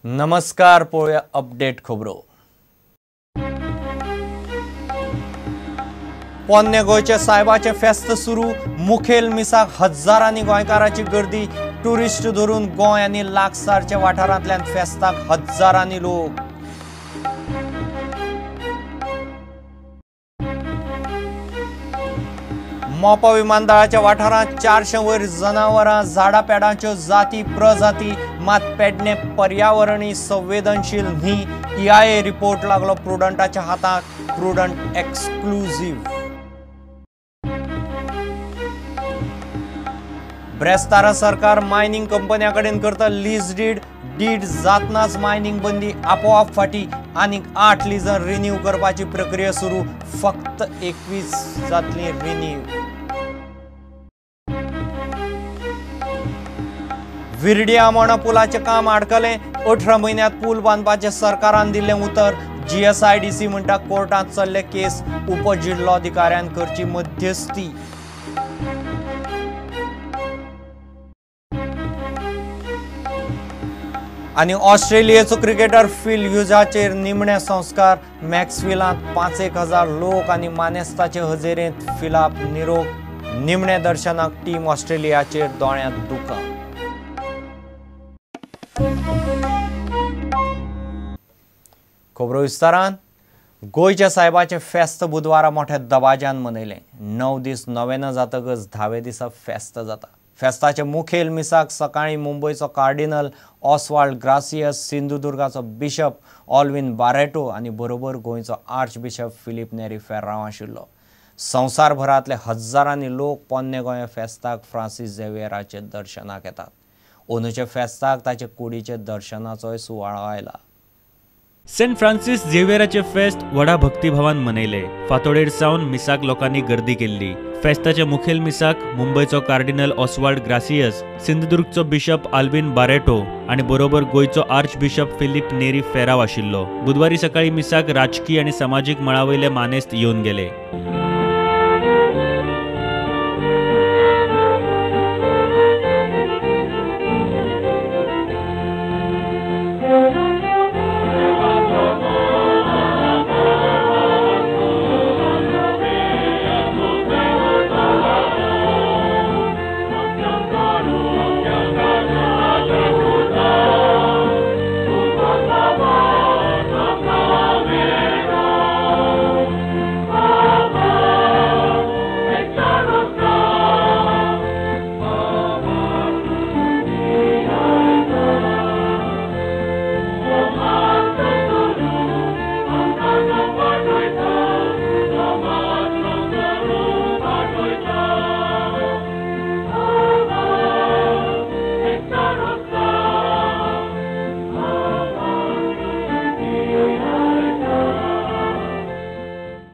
नमस्कार, पळोवया अपडेट खबरो. पोन्ने गोंयच्या सायबाचें फेस्त सुरू. मुखेल मिसाक हजारांनी गोंयकारांची गर्दी. ट्युरिस्ट धरून गोंय आनी लागसारच्या वाठारांतल्यान फेस्ताक हजारांनी लोक. मोपा विमानतळाच्या वाठारांत 400 वयर जनावरां, झाडां पेडांच्यो जाती प्रजाती. मात पेडणे पर्यावरणीय संवेदनशील न्ही. EIA report लागलो प्रुडंटाच्या हाताक. Prudent exclusive. ब्रेस्तारा सरकार मायनिंग कंपन्या कडेन करता लीज did. Did जातनाच मायनिंग बंदी आपोआप फाटी. आनीक 8 लिजां रिन्यू करपाची प्रक्रिया सुरू. फक्त 21 जातली रिन्यू. विर्डी आमोणा पुलाचें काम आडकलें. 18 म्हयन्यांत पूल बांदपाचें सरकारान दिल्लें उतर. GSIDC म्हणटा कोर्टांत चल्ले केस. उपजिल्लोधिकाऱ्यान करची मध्यस्थी. आनी ऑस्ट्रेलियेचो क्रिकेटर फिल ह्युजाचेर निमणे संस्कार. मॅक्सविलांत 5,000 लोक आनी मानेस्ताचे हजेरेंत फिलाप निरोप. निमणे दर्शनाक टीम ऑस्ट्रेलियाचेर दोळ्यांत दुकां. खबरो विस्तारान. गोंयच्या सायबाचें फेस्त बुधवारा मोठ्या दबाज्यान मनयलें. 9 दीस नवेना जातकच 10व्या दिसा फेस्त जाता. फेस्ताचे मुखेल मिसाक सकाळीं मुंबयचो कार्डिनल ऑस्वाल्ड ग्रासियस, सिंधुदुर्गाचो बिशप ऑल्विन बारेटो आनी बरोबर गोंयचो archbishop Filipe Neri Ferrao आशिल्लो. संवसारभरांतले हजारांनी लोक पोन्ने गोंय फेस्ताक फ्रांसीस झेवियराचे दर्शनाक येतात. अंदूच्या फेस्ताक ताचे कुडीचे दर्शनाचोय सुवाळो आयला. सेंट फ्रांसीस झेवियराचे फेस्त व्हडा भक्तिभावान मनयले. फातोडेर सावन मिसाक लोकांनी गर्दी केल्ली. फेस्ताच्या मुखेल मिसाक मुंबयचो कार्डिनल ऑस्वाल्ड ग्रासियस, सिंधुदुर्गचो बिशप आल्विन बारेटो आनी बरोबर गोंयचो archbishop Filipe Neri Ferrao आशिल्लो. बुधवारी सकाळी मिसाक राजकीय आनी समाजीक मळावयले मानेस्त येवन गेले.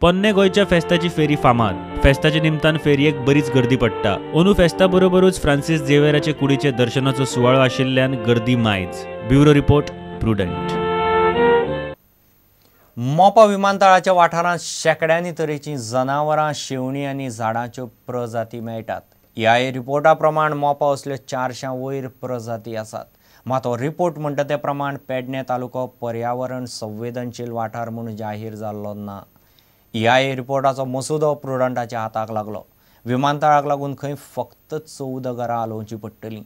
पोन्ने गोंयच्या फेस्ताची फेरी फामाद. फेस्ताच्या निमतान फेरयेक बरीच गर्दी पडटा. अंदू फेस्ता बरोबरूच फ्रांसीस झेवियराचे कुडीचे दर्शनाचो सुवाळो आशिल्ल्यान गर्दी मायज. Bureau report, Prudent. Mopa विमानतळाच्या वाठारांत शेंकड्यांनी तरेचीं जनावरां, शेवणीं आनी झाडांच्यो प्रजाती मेळटात. EIA रिपोर्टा प्रमाण मोपा असल्यो 400 वयर प्रजाती आसात. मात हो रिपोर्ट म्हणटा ते प्रमाण पेडणे तालुको पर्यावरण संवेदनशील वाठार म्हूण जाहीर जाल्लो ना. EIA रिपोर्टाचो मसुदो प्रुडंटाच्या हाताक लागलो. विमानतळाक लागून खंय फक्त 14 घरां हालोवची पडटलीं.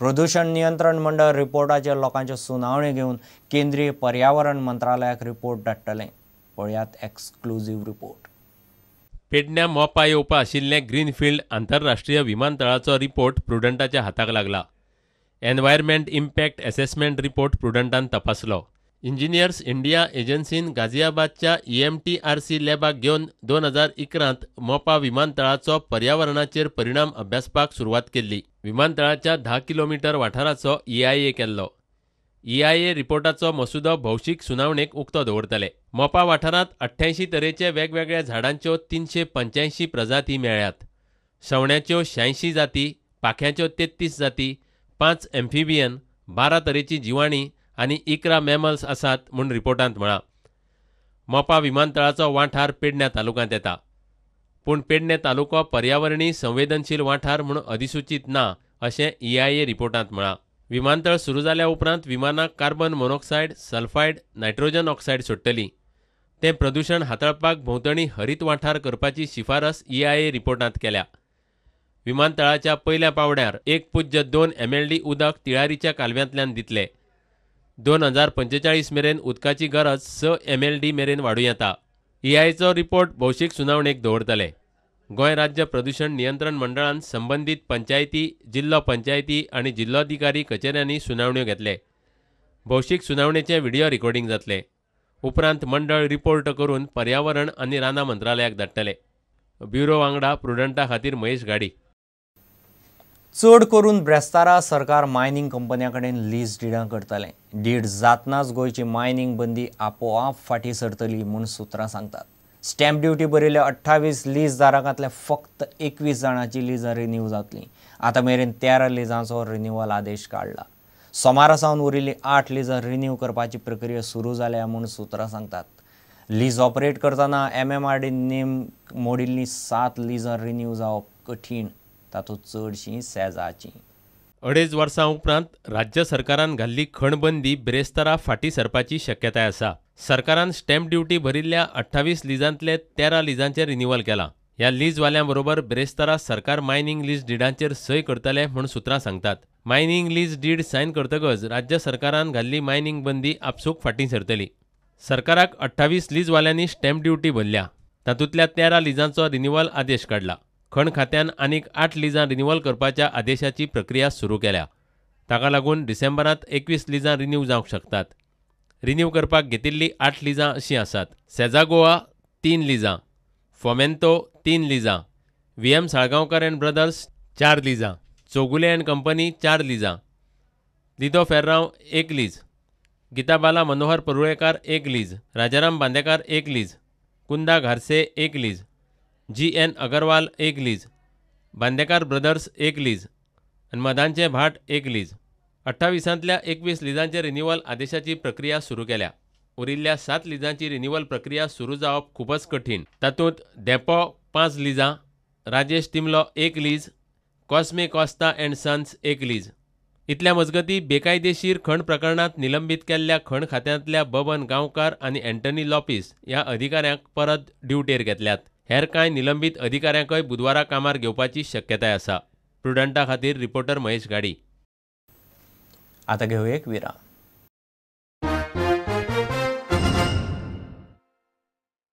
प्रदूशण नियंत्रण मंडळ रिपोर्टाचेर लोकांच्यो सुनावणी घेवन केंद्रीय पर्यावरण मंत्रालयाक रिपोर्ट धाडटलें. पळयात एक्सक्लुझीव रिपोर्ट. पेडण्या मोपा येवपा आशिल्लें ग्रीनफिल्ड आंतरराष्ट्रीय विमानतळाचो रिपोर्ट प्रुडंटाच्या हाताक लागला. एनवायरमेंट इम्पॅक्ट एसेसमेंट रिपोर्ट प्रुडंटान तपासलो. इंजिनियर्स इंडिया एजन्सीन गाझियाबादच्या EMTRC लॅबाक घेवन 2011 मोपा विमानतळाचो पर्यावरणाचेर परिणाम अभ्यासपाक सुरवात केल्ली. विमानतळाच्या 10 किलोमीटर वाठाराचो EIA केल्लो. EIA रिपोर्टाचो मसुदो भौशीक सुनावणेक उक्तो दवरतले. मोपा वाठारांत 88 तरेचे वेगवेगळ्या झाडांच्यो 385 प्रजाती मेळ्ळ्यात. सवण्यांच्यो 86 जाती, पाख्यांच्यो 33 जाती, 5 एम्फिबियन, 12 तरेची जिवाणी आनी 11 मॅमल्स आसात म्हूण रिपोर्टांत म्हळां. मोपा विमानतळाचो वाठार पेडण्या तालुक्यांत येता. पूण पेडणे तालुको पर्यावरणीय संवेदनशील वाठार म्हूण अधिसूचीत ना अशें EIA रिपोर्टांत म्हळां. विमानतळ सुरू जाल्या उपरांत विमानां carbon monoxide, sulphide, nitrogen oxide सोडटलीं. तें प्रदूशण हाताळपाक भोंवतणी हरीत वाठार करपाची शिफारस ईआयए रिपोर्टांत केल्या. विमानतळाच्या पयल्या पावड्यार 1.2 MLD उदक तिळारीच्या कालव्यांतल्यान दितले. 2045 मेरेन उदकाची गरज 6 MLD मेरेन वाडूं येता. ईआयएचो रिपोर्ट भौशीक सुनावणेक दवरतले. गोंय राज्य प्रदूशण नियंत्रण मंडळान संबंदीत पंचायती, जिल्लो पंचायती आनी जिल्लोधिकारी कचेऱ्यांनी सुनावण्यो घेतले. भौशीक सुनावणेचें व्हिडियो रिकॉर्डिंग जातलें. उपरांत मंडळ रिपोर्ट करून पर्यावरण आनी रानां मंत्रालयाक धाडटले. ब्युरो वांगडा प्रुडंटा खातीर महेश गाडी. चड करून ब्रेस्तारा सरकार मायनिंग कंपन्यां कडेन लीज डिडां करतलें. डीड जातनाच गोंयची मायनिंग बंदी आपोआप फाटीं सरतली म्हूण सुत्रां सांगतात. स्टॅम्प ड्युटी भरिल्ल्या 28 लीज धारकांतल्या फक्त 21 जाणांची लिजां रिन्यू जातलीं. आतां मेरेन 13 लिजांचो रिन्युअल आदेश काडला. सोमारा सावन उरिल्लीं 8 लिजां रिन्यू करपाची प्रक्रिया सुरू जाल्या म्हूण सुत्रां सांगतात. लीज ऑपरेट करतना MMRD नेम मोडिल्लीं 7 लिजां रिन्यू जावप कठीण, तातूंत चडशीं सेजाचीं. 2.5 वर्सां उपरांत राज्य सरकारान घाल्ली खणबंदी ब्रेस्तारा फाटीं सरपाची शक्यताय आसा. सरकारान स्टॅम्प ड्युटी भरिल्ल्या 28 लिजांतले 13 लिजांचें रिन्युअल केलां. ह्या लीजवाल्यां बरोबर ब्रेस्तारा सरकार मायनिंग लीज डिडांचेर सय करतले म्हूण सुत्रां सांगतात. मायनिंग लीज did sign करतकच राज्य सरकारान घाल्ली मायनिंग बंदी आपसूक फाटीं सरतली. सरकाराक 28 लीजवाल्यांनी स्टॅम्प ड्युटी भरल्या. तातूंतल्या 13 लिजांचो रिन्युअल आदेश काडला. खण खात्यान आनीक 8 लिजां रिन्युअल करपाच्या आदेशाची प्रक्रिया सुरू केल्या. ताका लागून डिसेंबरांत 21 लिजां रिन्यू जावंक शकतात. रिन्यू करपाक घेतिल्लीं 8 लिजां अशीं आसात: सेजा गोवा 3 लिजां, फोमेंतो 3 लिजां, VM Salgaonkar and brothers 4 लिजां, चौगुले अँड कंपनी 4 लिजां, Lido Ferrao 1 lease, Geetabala Manohar Parulekar 1 lease, Rajaram Bandekar 1 lease, Kunda Gharse 1 lease, GN Agarwal 1 lease, Bandekar brothers 1 lease आनी मदांचे भाट 1 लीज. 28तांतल्या 21 लिजांचे रिन्युअल आदेशाची प्रक्रिया सुरू केल्या. उरिल्ल्या 7 लिजांची रिन्युअल प्रक्रिया सुरू जावप खूबच कठीण. तातूंत Dempo 5 लिजां, Rajesh तिमलो 1 lease, Cosme Costa and sons 1 lease. इतल्या मजगती बेकायदेशीर खण प्रकरणांत निलंबीत केल्ल्या खण खात्यांतल्या बबन गांवकार आनी एंटनी लॉपीस ह्या अधिकाऱ्यांक परत ड्युटेर घेतल्यात. हेर कांय निलंबीत अधिकाऱ्यांकय बुधवारा कामार घेवपाची शक्यताय आसा. प्रुडंटा खातीर रिपोर्टर महेश गाडी. आता घेवया एक विराम.